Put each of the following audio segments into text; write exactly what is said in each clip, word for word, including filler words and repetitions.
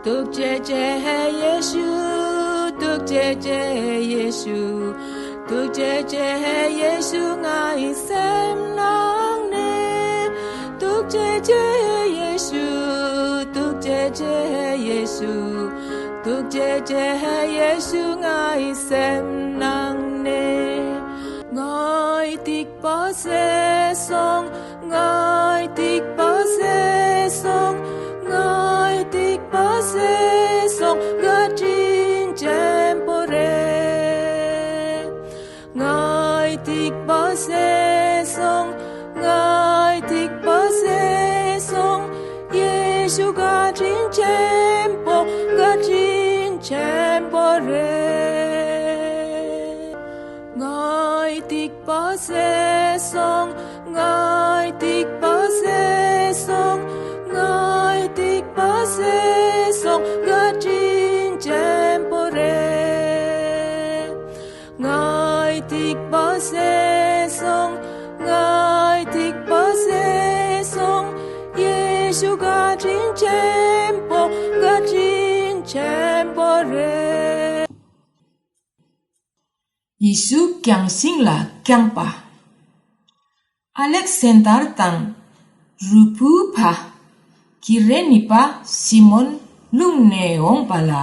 ཐུགས་རྗེ་ཆེ་ཡེ་ཤུ། ཐུགས་རྗེ་ཆེ་ཡེ་ཤུ། ཐུགས་རྗེ་ཆེ་ཡེ་ཤུ། ངའི་སེམས་ནང་ནས། ཐུགས་རྗེ་ཆེ་ཡེ་ཤུ། ཐུགས་རྗེ་ཆེ་ཡེ་ཤུ། ཐུགས་རྗེ་ཆེ་ཡེ་ཤུ། ངའི་སེམས་ནང་ནས། ངའི་སྡིག་པ་ཟད་སོང་། ངའི་སྡིག་པ་ཟད་སོང་། ངའི་སྡིག་པ་ཟད་སོང་། བཀའ་དྲིན་ཆེན་པོ་རེད། ངའི་སྡིག་པ་ཟད་སོང་། ངའི་སྡིག་པ་ཟད་སོང་། ཡེ་ཤུ་བཀའ་དྲིན་ཆེན་པོ། བཀའ་དྲིན་ཆེན་པོ་རེད། ངའི་སྡིག་པ་ཟད་སོང་། ངའི་སྡིག་པ་ཟད་སོང་། ངའི་སྡིག་པ་ཟད་སོང་། བཀའ་དྲིན་ཆེན་པོ་རེད། ངའི་སྡིག་པ་ཟད་སོང་། ངའི་སྡིག་པ་ཟད་སོང་། ཡེ་ཤུ་བཀའ་དྲིན་ཆེན་པོ། བཀའ་དྲིན་ཆེན་པོ་རེད། ཡེ་ཤུ་རྒྱང་ཤིང་ལ་བརྐྱངས་པ། ཨ་ལེག་སན་དར་དང་རུ་ཕུའི་ཕ་ཀི་རེ་ནི་པ་སི་མོན་ལུང་ནས་འོངས་པ་ལ།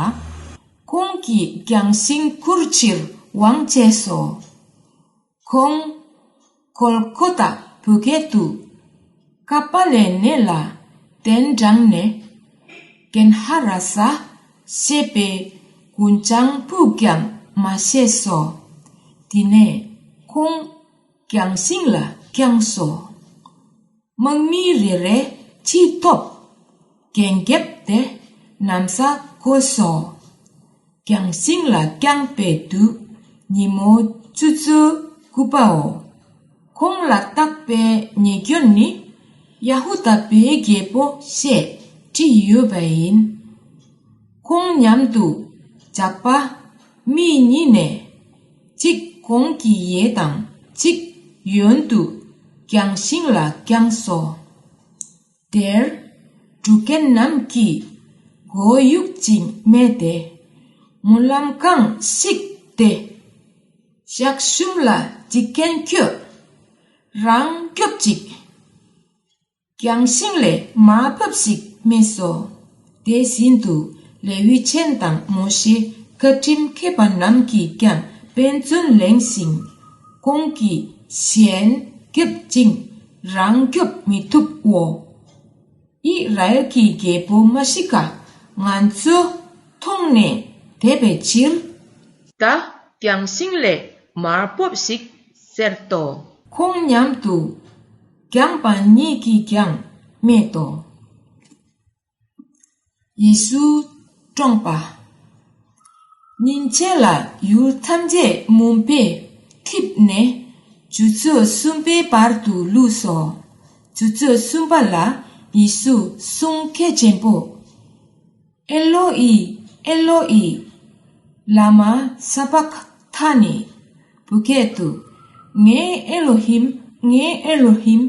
ཁོང་གིས་རྒྱང་ཤིང་ཁུར་ཕྱིར་དབང་བྱས་སོ། ཁོང་གོལ་གོ་ཐ་བོད་སྐད་དུ་ཀ་པ་ལེ་ནེ་ལ་གདན་དྲངས་ནས། གན་ཧ་ར་ས་ཞེས་པའི་གུང་ཆང་ཕུད་ཀྱང་མ་བཞེས་སོ། དེ་ནས་ཁོང་རྒྱང་ཤིང་ལ་བརྐྱངས་སོ། དམག་མི་རེ་རེ་ཁྲི་ཐོབ་གན་རྒྱབ་སྟེ་ན་བཟའ་བགོས་སོ། རྒྱང་ཤིང་ལ་བརྐྱངས་པའི་དུས་ཉིན་མོ་ཆུ་ཚོད་དགུ་པའོ། ཁོང་ལ་བཏགས་པའི་ཉེས་སྐྱོན་ནི་ཡ་ཧུ་དཱ་པའི་རྒྱལ་པོ་ཞེས་བྲིས་ཡོད་པ་ཡིན། ཁོང་མཉམ་དུ་ཇག་པ་མི་གཉིས་ནས་གཅིག་གོང་གི་ཡས་དང་གཅིག་གཡོན་དུ་རྒྱང་ཤིང་ལ་བརྐྱངས་སོ། དེར་འབྲུག་རྒན་རྣམས་ཀྱིས་མགོ་གཡུག་ཅིང་སྨྲས་ཏེ། སྨོན་ལམ་ཁང་བཤིག་སྟེ། ཞག་གསུམ་ལ་འཇིག་རྟེན་ཁྱོད་རང་སྐྱོབ་ཅིག། རྒྱང་ཤིང་ལས་མར་ཕབ་ཤིག་སྨྲས་སོ། དེ་བཞིན་དུ་ལེ་ཝི་ཆེན་དང་མོ་ཤེ་བཀའ་ཁྲིམས་མཁས་པ་རྣམས་ཀྱིས་ཀྱང་དཔེ་མཚོན་ལེན་ཞིང་། ཁོང་གིས་གཞན་སྐྱོབ་ཅིང་རང་སྐྱོབ་མི་ཐུབ་བོ། ཨིསི་ར་ཨེལ་གྱི་རྒྱལ་པོ་མ་ཤི་ཀ་ང་ཚོ་མཐོང་ནས་དད་པའི་ཕྱིར། ད་རྒྱང་ཤིང་ལས་མར་ཕབ་ཤིག་ཟེར་ཏོ། ཁོང་མཉམ་དུ་རྒྱང་པ་གཉིས་ཀྱིས་ཀྱང་སྨྲས་ཏོ། ཡེ་ཤུ་བཀྲོངས་པ། ཉིན་ཕྱེད་ལ་ཡུལ་ཐམས་ཅད་མུན་པས་འཁྲིགས་ནས་ཆུ་ཚོད་གསུམ་པའི་བར་དུ་ལུས་སོ། ཆུ་ཚོད་གསུམ་པ་ལ་ཡེ་ཤུ་གསུང་གལ་ཆེན་པོ། ཨེ་ལོ་ཨི། ཨེ་ལོ་ཨི། ལ་མ་ས་བག་ཐ་ནི། བོད་སྐད་དུ། ངའི་ཨེ་ལོ་ཧིམ། ངའི་ཨེ་ལོ་ཧིམ།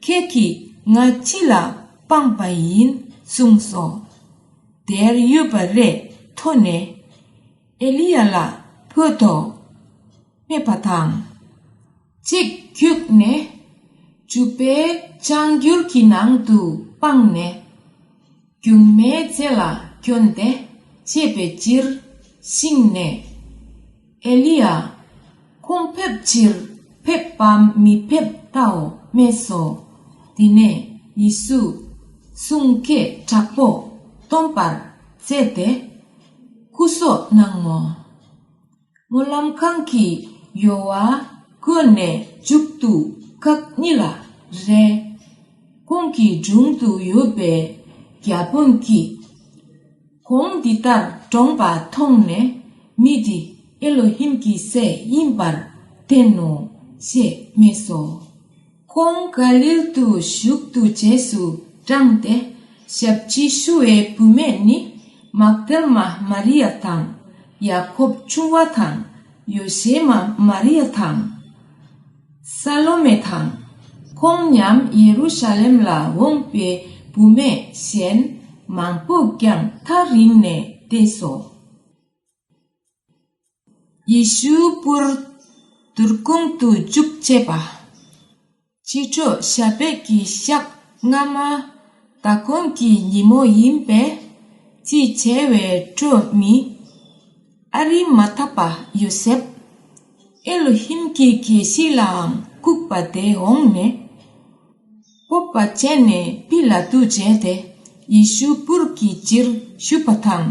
ཁྱེད་ཀྱིས་ང་ཅི་ལ་སྤངས་པ་ཡིན་གསུངས་སོ། དེར་ཡོད་པ་རེ་ཐོན་ནས། ཨེ་ལི་ཡ་ལ་ཕུལ་ཏོ། སྨྲས་པ་དང་། གཅིག་བརྒྱུགས་ནས་ཇུ་པའི་ལྕང་གུར་གྱི་ནང་དུ་སྤངས་ནས། སྒྱུ་མའི་རྩེ་ལ་བསྐྱོན་ཏེ་བྱས་པའི་ཕྱིར་ཤིང་ནས། ཨེ་ལི་ཡ་ཁོང་ཕེབས་ཕྱིར་ཕེབས་པའམ་མི་ཕེབས་ལྟའོ་སྨྲས་སོ། དེ་ནས་ཡེ་ཤུ་གསུང་སྐད་དྲག་པོ་སྟོན་པར་མཛད་དེ་སྐུ་སྲོག་གནང་ངོ་། སྨོན་ལམ་ཁང་གི་ཡོལ་བ་བཀོད་ནས་མཇུག་ཏུ་ཁག་གཉིས་ལ་རེ། ཁོང་གི་དྲུང་དུ་ཡོད་པའི་བརྒྱ་དཔོན་གྱིས། ཁོང་འདི་ལྟར་བཀྲོངས་པ་མཐོང་ནས་མི་འདི་ཨེ་ལོ་ཧིམ་གྱི་སྲས་ཡིན་པར་བསྟན་ནོ་ཞེས་སྨྲས་སོ། ཁོང་ག་ལིལ་དུ་བཞུགས་དུས་རྗེས་སུ་འབྲངས་ཏེ་ཞབས་ཕྱི་ཞུ་བའི་བུད་མེད་ནི་མག་དལ་མ་མ་རི་ཡ་དང་ཡ་ཀོབ་ཆུང་བ་དང་ཡོ་ཤེ་མ་མ་རི་ཡ་དང་། ས་ལོ་མེ་དང་། ཁོང་མཉམ་ཡེ་རུ་ཤ་ལེམ་ལ་འོངས་པའི་བུད་མེད་གཞན་ མང་པོས་ཀྱང་ཐག་རིང་ནས་བལྟས་སོ། ཡེ་ཤུ་སྤུར་དུར་ཁུང་དུ་བཅུག་བྱས་པ། ཕྱི་དྲོ་ཞབས་པད་ཀྱི་ཞག་སྔ་མ་ཟླ་གོང་གི་ཉིན་མོ་ཡིན་པས། རྩིས་བྱས་པའི་འགྲོ་མི་ཨ་རི་མ་ཐ་པ་ཡོ་སེབ། ཨེ་ལོ་ཧིམ་གྱི་གྱལ་སྲིད་ལའང་ཁུག་པ་དེ་འོངས་ནས། སྤོབས་པ་བྱས་ནས་པི་ལ་ཏུ་མཇལ་ཏེ། ཡེ་ཤུ་སྤུར་གྱི་རྗེས་ཞུགས་པ་དང་།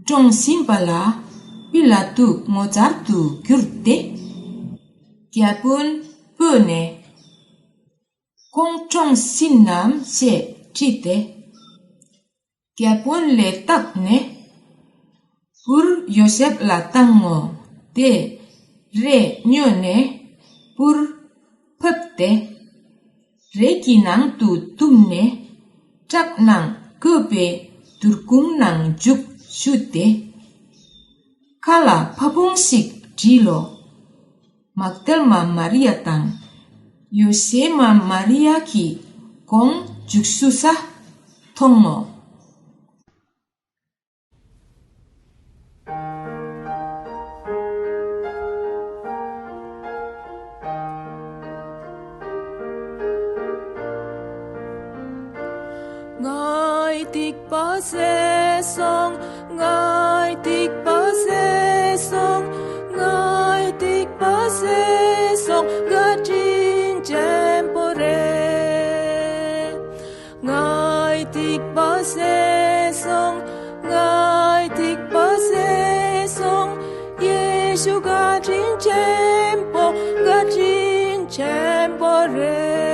བཀྲོངས་ཟིན་པ་ལ་པི་ལ་ཏུ་ངོ་མཚར་དུ་གྱུར་ཏེ། བརྒྱ་དཔོན་བོས་ནས། ཁོང་བཀྲོངས་ཟིན་ནམ་ཞེས་དྲིས་ཏེ། བརྒྱ་དཔོན་ལས་བཏབ་ནས། སྤུར་ཡོ་སེབ་ལ་བཏང་ངོ་། དེ་རས་ཉོས་ནས་སྤུར་ཕབ་སྟེ། རས་ཀྱི་ནང་དུ་བཏུམས་ནས། བྲག་ནང་བརྐོས་པའི་དུར་ཁུང་ནང་འཇུག་ཞུས་ཏེ། ཁ་ལ་ཕ་བོང་ཞིག་བསྒྲིལ་ལོ། མག་དལ་མ་མ་རི་ཡ་དང་། ཡོ་སེ་མ་མ་རི་ཡ་གིས་ཁོང་འཇུག་ཞུ་ས་མཐོང་ངོ་། ངའི་སྡིག་པ་བསལ་སོང་། ངའི་སྡིག་པ་བསལ་སོང་། ངའི་སྡིག་པ་བསལ་སོང་། བཀའ་དྲིན་ཆེན་པོ་རེད། ངའི་སྡིག་པ་བསལ་སོང་། ངའི་སྡིག་པ་བསལ་སོང་། ཡེ་ཤུ་བཀའ་དྲིན་ཆེན་པོ། བཀའ་དྲིན་ཆེན་པོ་རེད།